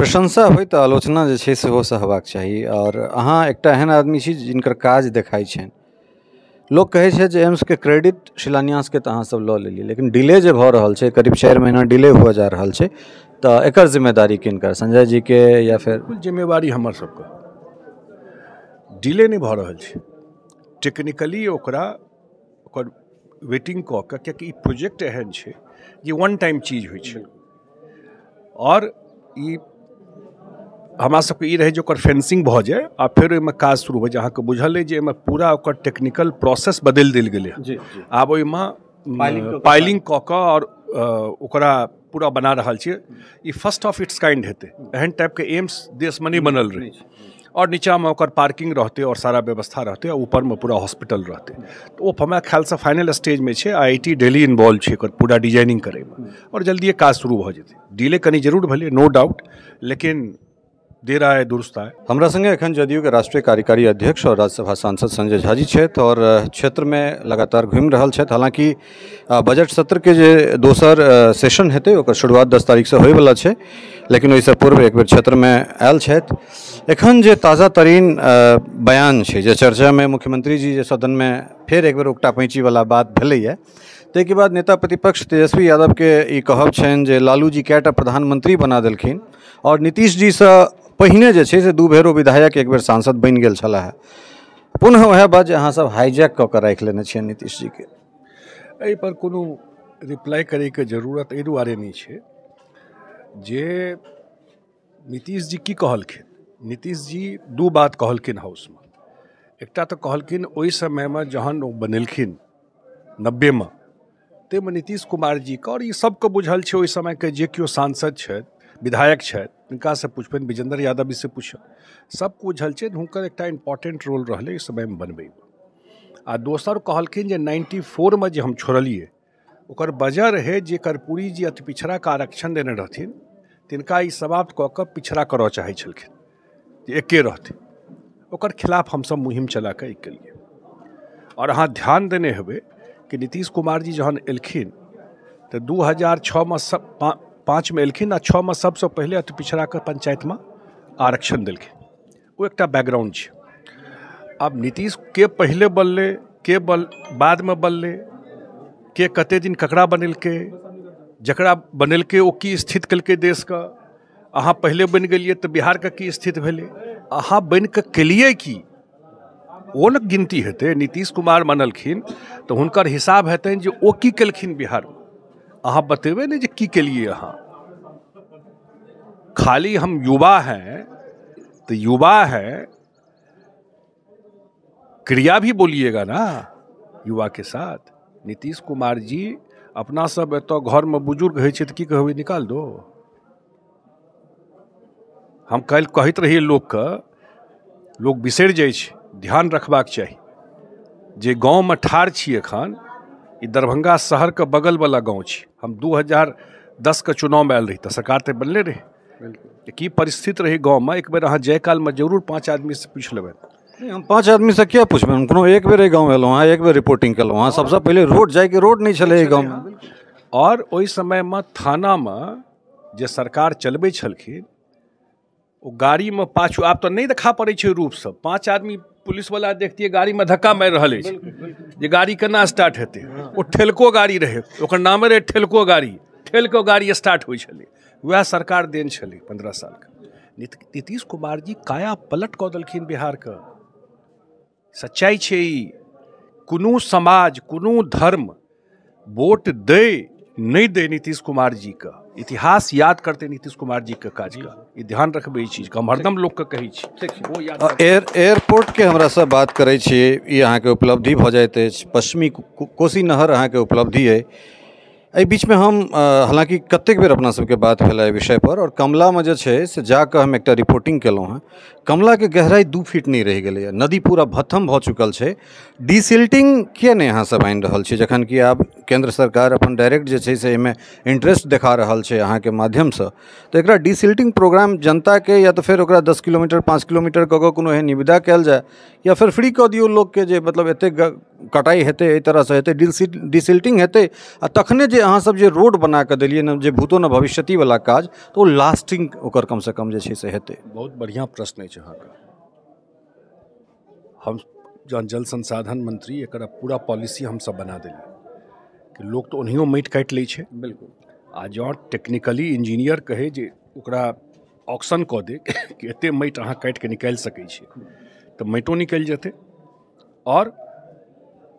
प्रशंसा होइ तऽ आलोचना जे छै सेहो सहबाक चाही। आओर अहाँ एकटा एहन आदमी छी जिनकर काज देखाइ छनि। लोक कहै छै जे एम्सके क्रेडिट शिलान्यासके तऽ अहाँ सब लऽ लेलियै, लेकिन डिले जे भऽ रहल छै, करीब 4 महीना डिले हुअ जा रहल छै, तऽ एकर जिम्मेदारी किनकर, संजय जीके या फेर? बिल्कुल जिम्मेवारी हमर सबके। डिले नहि भऽ रहल छै, टेक्निकली ओकरा ओकर वेटिंग कऽ कऽ, कियाकि ई प्रोजेक्ट एहन छै जे वन टाइम चीज होइ छै। आओर ई हमरा सबके ई रहै जे ओकर फेंसिंग भऽ जाय आ फेर ओहिमे काज शुरू हो जाय। अहाँके बुझल अइ जे एहिमे पूरा ओकर टेक्निकल प्रोसेस बदलि देल गेलै हँ। आब ओहिमे पाइलिंग कऽ कऽ आओर ओकरा पूरा बना रहल छियै। ई फर्स्ट ऑफ इट्स काइंड हेतै, एहन टाइपके एम्स देशमे नहि बनल रहै। आओर नीचाँमे ओकर पार्किंग रहतै आओर सारा व्यवस्था रहतै, आ ऊपरमे पूरा हॉस्पिटल रहतै। तऽ ओ हमरा ख्यालसँ फाइनल स्टेजमे छै। आई I T Delhi involve छै एकर पूरा डिजाइनिंग करैमे, आओर जल्दिए काज शुरू भऽ जेतै। डिले कनि जरूर भेलै, नो डाउट, लेकिन देर आए दुरुस्त आए। हमरा संगे एखन जदयू के राष्ट्रीय कार्यकारी अध्यक्ष और राज्यसभा सांसद संजय झा जी छथि और क्षेत्रमे लगातार घुमि रहल छथि। हालांकि बजट सत्र के जे दोसर सेशन हेतै ओकर शुरुआत 10 तारीखसँ होइवला छै, लेकिन ओहिसँ पूर्व एक बेर क्षेत्रमे आयल छथि। एखन जे ताज़ा तरीन बयान छै, जे चर्चामे मुख्यमंत्री जी जे सदनमे फेर एक बेर उकटा पैंचीवला बात भेलैए, ताहिके बाद नेता प्रतिपक्ष तेजस्वी यादवके ई कहब छनि जे लालू जी कएटा प्रधानमंत्री बना देलखिन और नीतीश जीसँ पहिने जे छै से 2 बेर ओ विधायक, एक बेर सांसद बनि गेल छलाह। पुनः वएह बात जे अहाँ सब हाईजैक कऽ कऽ राखि लेने छियनि नीतीश जीके। एहिपर कोनो रिप्लाई करैके जरूरत एहि दुआरे नहि छै जे नीतीश जी की कहलखिन। नीतीश जी 2 बात कहलखिन हाउसमे। एकटा तऽ कहलखिन ओहि समयमे जहन ओ बनेलखिन 90मे, ताहिमे नीतीश कुमार जीके, आओर ई सबके बुझल छै ओहि समयके जे केओ सांसद छथि, विधायक छथि, तिनकासँ पुछबनि, विजेंद्र यादव जीसँ पुछब, सबके बुझल छै हुनकर एकटा इम्पोर्टेंट रोल रहलै एहि समयमे बनबैमे। आ दोसर कहलखिन जे 94मे जे हम छोड़लियै ओकर वजह रहै जे कर्पूरी जी अति पिछड़ाके आरक्षण देने रहथिन, तिनका ई समाप्त कऽ कऽ पिछड़ा करऽ चाहै छलखिन जे एके रहथिन। ओकर खिलाफ हमसब मुहिम चला कऽ ई केलियै। आओर अहाँ ध्यान देने हेबै कि नीतीश कुमार जी जहन एलखिन तऽ 2006मे सब 5मे एलखिन आ 6मे सबसँ पहिले अति पिछड़ाके पंचायतमे आरक्षण देलखिन। ओ एकटा बैकग्राउंड छै। आब नीतीश के पहिले बनलै, के बादमे बनलै, के कते दिन ककरा बनेलकै, जकरा बनेलकै ओ की स्थिति केलकै देशके। अहाँ पहिले बनि गेलियै तऽ बिहारके की स्थिति भेलै, अहाँ बनि कऽ केलियै की, ओ ने गिनती हेतै। नीतीश कुमार बनलखिन तऽ हुनकर हिसाब हेतनि जे ओ की केलखिन बिहारमे। अहाँ बतेबै ने जे की केलियै अहाँ। खाली हम युवा हैं तो युवा है, क्रिया भी बोलिएगा ना युवा के साथ। नीतीश कुमार जी अपना सब एतऽ घरमे बुजुर्ग होइ छै तऽ की कहबै, निकाल दो। हम काल्हि कहैत रहियै लोकके, लोक बिसरि जाइ छै, ध्यान रखबाक चाही जे गाँवमे ठाढ़ छी एखन, ई दरभंगा शहरके बगलवला गाँव छी। हम 2010 के चुनावमे आयल रही तऽ सरकार तऽ बनले रहै, की परिस्थिति रहै गाँवमे। एक बेर अहाँ जाय कालमे जरूर 5 आदमीसँ पूछि लेबै। हम 5 आदमीसँ किया पूछबै, हम कोनो एक बेर एहि गाँव एलहुँ हँ, एक बेर रिपोर्टिंग केलहुँ हँ। सबसँ पहिले रोड जाइके रोड नहि छलै एहि गाँवमे। आओर ओहि समयमे थानामे जे सरकार चलबै छलखिन ओ गाड़ीमे पाछू, आब तऽ नहि देखा पड़ै छै रूपसँ, 5 आदमी पुलिसवला देखतियै गाड़ीमे धक्का मारि रहल अछि जे गाड़ी केना स्टार्ट हेतै। ओ ठेलको गाड़ी रहै, ओकर नामे रहै ठेलको गाड़ी, ठेलको गाड़ी स्टार्ट होइ छलै। वएह सरकार देन छलै 15 सालके। नीतीश कुमार जी काया पलट कऽ देलखिन बिहारके। सच्चाइ छै ई। कोनो समाज, कोनो धर्म वोट दै नहि दै नीतीश कुमार जीके, इतिहास याद करतै नीतीश कुमार जीके काजके। ई ध्यान रखबै ई चीजके, हम हरदम लोकके कहै छी। एयरपोर्टके हमरा सब बात करै छी, ई अहाँके उपलब्धि भऽ जाइत अछि। पश्चिमी कोसी नहर अहाँके उपलब्धि अइ। एहि बीचमे हम हालाँकि कतेक बेर अपना सबके बात भेल एहि विषयपर, आओर कमलामे जे छै से जाकऽ हम एकटा रिपोर्टिंग केलहुँ हँ। कमलाके गहराइ 2 फीट नहि रहि गेलैए, नदी पूरा भत्थम भऽ चुकल छै। डिसिल्टिंग किए नहि अहाँ सब आनि रहल छी, जखन कि आब केंद्र सरकार अपन डायरेक्ट जे छै से एहिमे इंटरेस्ट देखा रहल छै अहाँके माध्यमसँ, तऽ एकरा डिसिल्टिंग प्रोग्राम जनताके या तऽ फेर ओकरा 10 किलोमीटर 5 किलोमीटर कऽ कऽ कोनो एहन निविदा कयल जाय या फेर फ्री कऽ दियौ लोकके, जे मतलब एतेक कटाइ हेतै, एहि तरहसँ हेतै, डिसिल्टिंग हेतै, आ तखने जे अहाँसभ जे रोड बना कऽ देलियै ने, जे भूतो न भविष्यतिवला काज, तऽ ओ लास्टिंग ओकर कमसँ कम जे छै से हेतै। बहुत बढ़िआँ प्रश्न अछि अहाँके। हम जहन जल संसाधन मंत्री एकरा पूरा पॉलिसी हमसभ बना देलियै कि लोक तऽ ओनाहियो माटि काटि लै छै। बिल्कुल। आ जँ टेक्निकली इंजीनियर कहै जे ओकरा ऑक्शन कऽ दे कि एतेक माटि अहाँ काटिके निकालि सकै छी, तऽ माटिओ निकलि जेतै आओर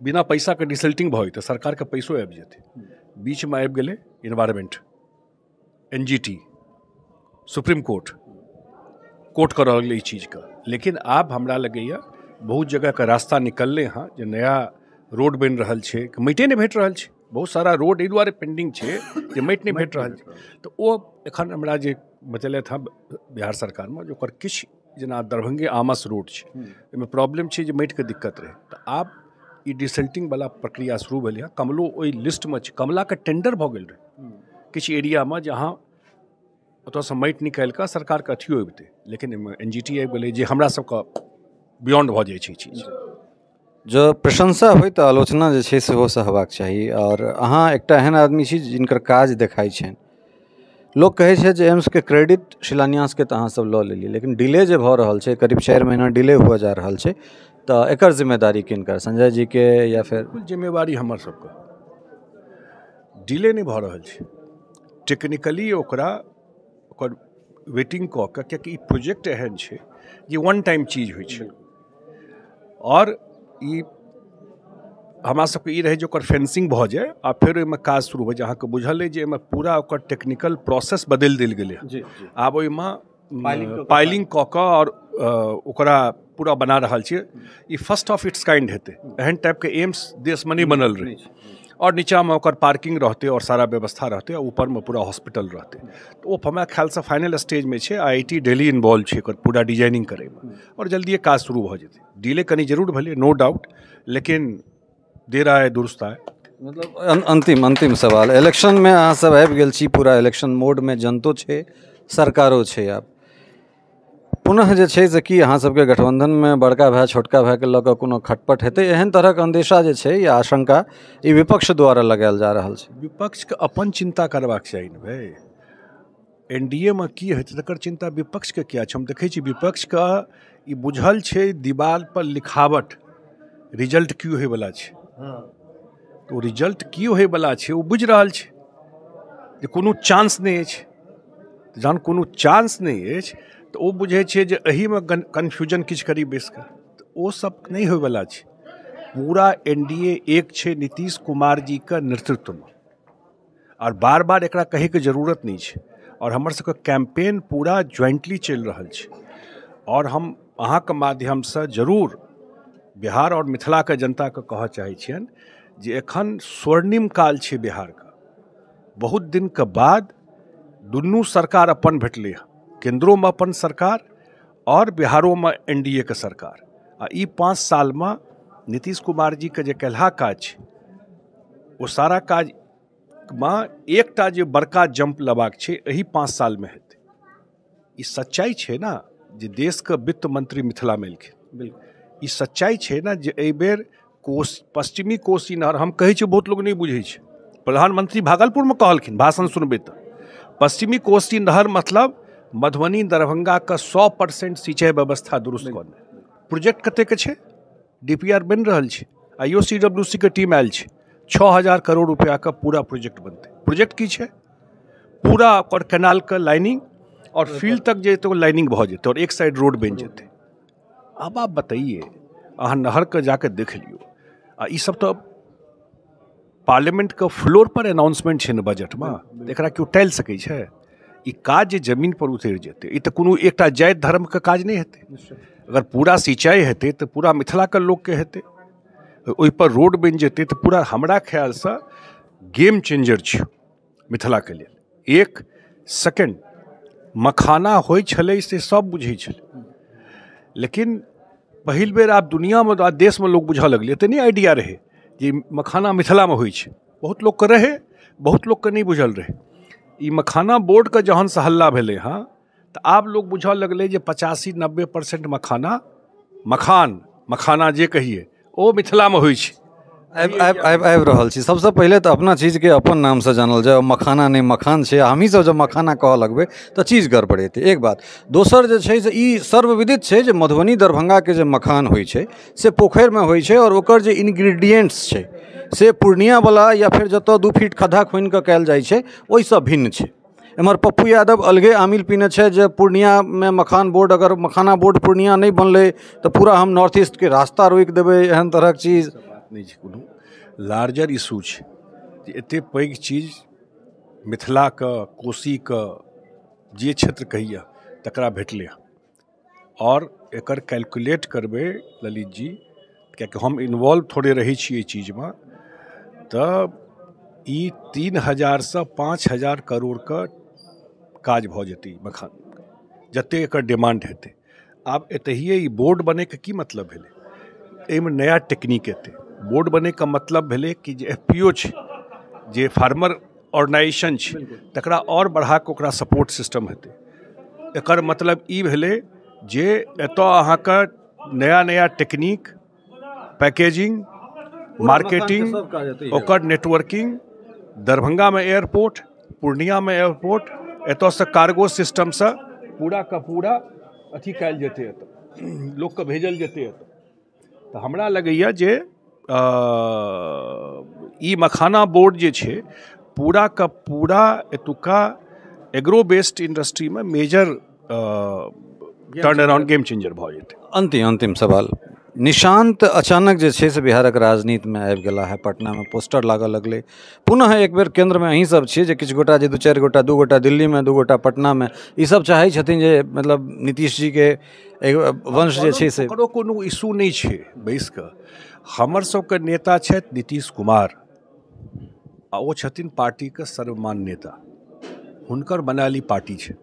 बिना पैसाके डिसिल्टिंग भऽ जेतै, सरकारके पैसो आबि जेतै। बीचमे आबि गेलै environment, NGT, supreme court, court कऽ रहल ई चीजके। लेकिन आब हमरा लगैए बहुत जगहके रास्ता निकललै हँ, जे नया रोड बनि रहल छै, माटिए नहि भेट रहल छै। बहुत सारा रोड एहि दुआरे पेंडिंग छै जे माटि नहि भेट रहल छै। तऽ ओ एखन हमरा जे बतेलथि हँ बिहार सरकारमे जे ओकर किछु, जेना दरभंगे आमस रोड छै, ओहिमे प्रॉब्लम छै जे माटिके दिक्कत रहै, तऽ आब ई डिसिल्टिंगवला प्रक्रिया शुरू भेलै हँ। कमलो ओहि लिस्टमे छै, कमलाके टेंडर भऽ गेल रहै किछु एरियामे, जहाँ ओतऽसँ माटि निकालि कऽ सरकारके अथियो अबितै, लेकिन एहिमे NGT आबि गेलै जे हमरा सबके बियॉन्ड भऽ जाइ छै चीज। जँ प्रशंसा होइ तऽ आलोचना जे छै सेहो सहबाक चाही, आओर अहाँ एकटा एहन आदमी छी जिनकर काज देखाइ छनि। लोक कहै छै जे एम्सके क्रेडिट शिलान्यासके तऽ अहाँसभ लऽ लेलियै, लेकिन डिले जे भऽ रहल छै, करीब 4 महीना डिले हुअ जा रहल छै, तऽ एकर जिम्मेदारी किनकर, संजय जीके या फेर? बिल्कुल जिम्मेवारी हमर सबके। डिले नहि भऽ रहल छै, टेक्निकली ओकरा ओकर वेटिंग कऽ कऽ, कियाकि ई प्रोजेक्ट एहन छै जे वन टाइम चीज होइ छै, आओर ई हमरा सबके ई रहै जे ओकर फेंसिंग भऽ जाय आ फेर ओहिमे काज शुरू हो जाय। अहाँके बुझल अइ जे एहिमे पूरा ओकर टेक्निकल प्रोसेस बदलि देल गेलै हँ। आब ओहिमे पाइलिंग कऽ कऽ आओर ओकरा पूरा बना रहल छियै। ई फर्स्ट ऑफ इट्स काइंड हेतै, एहन टाइपके एम्स देशमे नहि बनल रहै। आओर नीचाँमे ओकर पार्किंग रहतै आओर सारा व्यवस्था रहतै, आ ऊपरमे पूरा हॉस्पिटल रहतै। तऽ ओ हमरा ख्यालसँ फाइनल स्टेजमे छै। IIT Delhi involve छै एकर पूरा डिजाइनिंग करैमे, आओर जल्दिए काज शुरू भऽ जेतै। डिले कनि जरूर भेलै, नो डाउट, लेकिन देर आए दुरुस्त आए। मतलब अंतिम अंतिम सवाल, इलेक्शनमे अहाँ सब आबि गेल छी, पूरा इलेक्शन मोडमे जनतो छै, सरकारो छै। आब पुनः जे छै से की अहाँ सबके गठबंधनमे बड़का भाय छोटका भायके लऽ कऽ कोनो खटपट हेतै, एहन तरहक अंदेशा जे छै या आशंका ई विपक्ष द्वारा लगायल जा रहल छै? विपक्षके अपन चिन्ता करबाक चाही ने भाइ। NDA मे की हेतै तकर चिन्ता विपक्षके किया छै? हम देखै छी विपक्षके ई बुझल छै दीवार पर लिखावट रिजल्ट की होइवला छै, तऽ ओ रिजल्ट की होइवला छै ओ बुझि रहल छै जे कोनो चांस नहि अछि। जहन कोनो चांस नहि अछि तऽ ओ बुझै छै जे एहिमे कन्फ्यूजन किछु करी बैस कऽ, तऽ ओ सब नहि होइवला छै। पूरा NDA एक छै नीतीश कुमार जीके नेतृत्वमे, आओर बार बार एकरा कहैके जरूरत नहि छै। आओर हमर सबके कैम्पेन पूरा ज्वाइंटली चलि रहल छै, आओर हम अहाँके माध्यमसँ जरूर बिहार आओर मिथिलाके जनताके कहऽ चाहै छियनि जे एखन स्वर्णिम काल छै बिहारके। बहुत दिनके बाद दुनू सरकार अपन भेटलै हँ, केन्द्रोमे अपन सरकार आओर बिहारोमे NDA के सरकार। आ ई 5 सालमे नीतीश कुमार जीके जे केलहा काज छै ओ सारा काजमे एकटा जे बड़का जंप लेबाक छै एही 5 सालमे हेतै। ई सच्चाइ छै ने जे देशके वित्त मंत्री मिथिलामे एलखिन। बिल्कुल। ई सच्चाइ छै ने जे एहिबेर पश्चिमी कोसी नहर, हम कहै छियै बहुत लोक नहि बुझै छै, प्रधानमंत्री भागलपुरमे कहलखिन भाषण सुनबै तऽ पश्चिमी कोसी नहर मतलब मधुबनी दरभंगाके 100% सिंचाई व्यवस्था दुरुस्त करनाइ। प्रोजेक्ट कतेक छै, DPR बनि रहल छै, IOCWC के टीम आयल छै, 6000 करोड़ रुपैआके पूरा प्रोजेक्ट बनतै। प्रोजेक्ट की छै? पूरा ओकर कैनालके लाइनिंग आओर फील्ड तक जे ओ लाइनिंग भऽ जेतै आओर एक साइड रोड बनि जेतै। आब आप बताइए, अहाँ नहरके जाके देख लियौ। आ ई सब तऽ पार्लियामेंटके फ्लोर पर अनाउंसमेंट छै ने बजटमे, एकरा केओ टालि सकै छै? ई काज जे जमीन पर उतरि जेतै, ई तऽ कोनो एकटा जाति धर्मके काज नहि हेतै। अगर पूरा सिंचाई हेतै तऽ पूरा मिथिलाके लोकके हेतै, ओहिपर रोड बनि जेतै तऽ पूरा हमरा ख्यालसँ गेम चेंजर छै मिथिलाके लेल। एक सेकेंड मखाना होइ छलै से सब बुझै छलै, लेकिन पहिल बेर आब दुनियामे देशमे लोक बुझऽ लगलै। एते नहि आइडिया रहै जे मखाना मिथिलामे होइ छै। बहुत लोकके रहै, बहुत लोकके नहि बुझल रहै। ई मखाना बोर्डके जहनसँ हल्ला भेलै हँ तऽ आब लोक बुझऽ लगलै जे 85-90% मखाना मखान मखाना जे कहिए ओ मिथिलामे होइ छै। आबि आबि आबि आबि रहल छी। सबसँ पहिले तऽ अपना चीजके अपन नामसँ जानल जाय, मखाना नहि मखान छै। हमहीँ सब जब मखाना कहऽ लगबै तऽ चीज गड़बड़ेतै, एक बात। दोसर जे छै से ई सर्वविदित छै जे मधुबनी दरभंगाके जे मखान होइ छै से पोखरिमे होइ छै, आओर ओकर जे इन्ग्रीडियेंट्स छै से पूर्णियावला या फेर जतऽ 2 फीट खद्धा खुनिकऽ कयल जाइ छै ओहिसँ भिन्न छै। एम्हर पप्पू यादव अलगे आमिल पीने छै जे पूर्णियामे मखान बोर्ड, अगर मखाना बोर्ड पूर्णिया नहि बनलै तऽ पूरा हम नॉर्थ ईस्टके रास्ता रोकि देबै, एहन तरहक चीज नहि छै। कोनो लार्जर इशू छै जे एतेक पैघ चीज मिथिलाके, कोसीके जे क्षेत्र कहिए तकरा भेटलै हँ। आओर एकर कैलकुलेट करबै ललित जी, कियाकि हम इन्वॉल्व थोड़े रहै छी एहि चीजमे, तऽ ई 3000 से 5000 करोड़के काज भऽ जेतै मखान, जतेक एकर डिमांड हेतै। आब एतहिए ई बोर्ड बनैके की मतलब भेलै? एहिमे नया टेक्निक एतै। बोर्ड बनैके मतलब भेलै कि जे FPO छै, जे फार्मर ऑर्गेनाइजेशन छै, तकरा आओर बढ़ाकऽ ओकरा सपोर्ट सिस्टम हेतै। एकर मतलब ई भेलै जे एतऽ अहाँके नया नया टेक्निक, पैकेजिंग, मार्केटिंग, ओकर नेटवर्किंग, दरभंगामे एयरपोर्ट, पूर्णियामे एयरपोर्ट, एतऽसँ कार्गो सिस्टमसँ पूरा का पूरा अथी कयल जेतै, एतऽ लोकके भेजल जेतै एतऽ। तऽ हमरा लगैए जे ई मखाना बोर्ड जे छै पूरा का पूरा एतुका एग्रो बेस्ड इंडस्ट्रीमे major turn around, game changer भऽ जेतै। अंतिम सवाल, निशांत अचानक जे छै से बिहारक राजनीतिमे आबि गेला है, पटनामे पोस्टर लागऽ लगलै, पुनः एक बेर केन्द्रमे अहीं सब छियै जे किछु गोटा जे 2-4 गोटा, 2 गोटा दिल्लीमे, 2 गोटा पटनामे, ई सब चाहै छथिन जे मतलब नीतीश जीके वंश जे छै से। ककरो कोनो इशू नहि छै बैस कऽ। हमर सबके नेता छथि नीतीश कुमार, आ ओ छथिन पार्टीके सर्वमान्य नेता, हुनकर बनायल ई पार्टी छै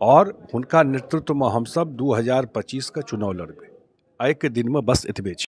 और हुनका नेतृत्वमे हमसब 2025 के चुनाव लड़बै। आइके दिनमे बस एतबे छै।